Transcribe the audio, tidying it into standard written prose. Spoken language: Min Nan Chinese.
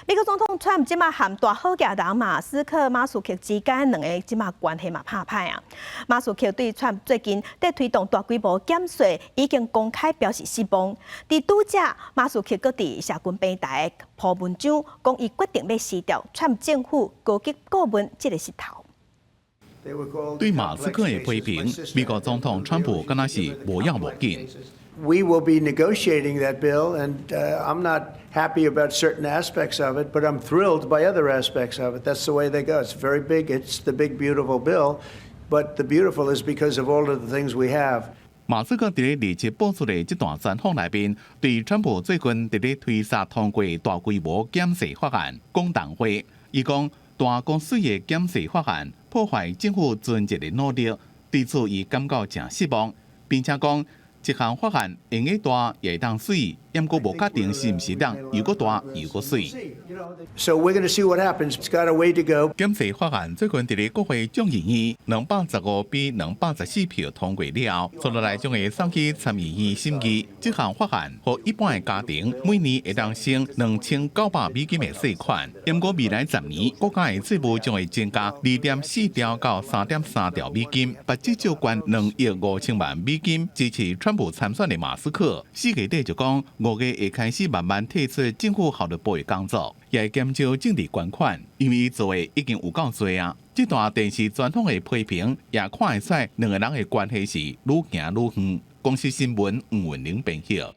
美國總統川普這馬和大好額人馬斯克、馬斯克之間兩个這馬關係嘛拍歹啊。馬斯克對川普最近佇推動大規模減稅已經公開表示失望。佇拄才，馬斯克閣佇社群平台鋪文章，講伊決定欲辭掉川普政府高級顧問這个職頭。對馬斯克的批評，美國總統川普敢若是無影無緊。 We will be negotiating that bill, and I'm not happy about certain aspects of it, but I'm thrilled by other aspects of it. That's the way they go. It's very big. It's the big, beautiful bill, but the beautiful is because of all of the things we have. 馬斯克佇咧27播出的這段專訪內面，對川普最近佇咧推捒通過大規模減稅法案講重話。伊講大公司的減稅法案破壞政府存節的努力，對此伊感覺誠失望，並且講這項法案用得大也會當媠，毋過無確定是毋是當又閣大又閣媠。 So we're going to see what happens. It's got a way to go. 減稅法案最近佇咧國會眾議院215比214票通過了，接落來將會送去參議院審議。這項法案予一般的家庭每年會當省2900美金的稅款。毋過未來10年，國家的稅務將會增加2.4兆到3.3兆美金。把至少捐2億5千萬美金支持川普參選的馬斯克，4月底就講5月會開始慢慢退出政府效率部的工作，也會減少政治捐款，因為伊做的已經有夠濟啊。這段電視專訪的批評，也看會出兩个人的關係是愈行愈遠。公視新聞吳文玲編譯。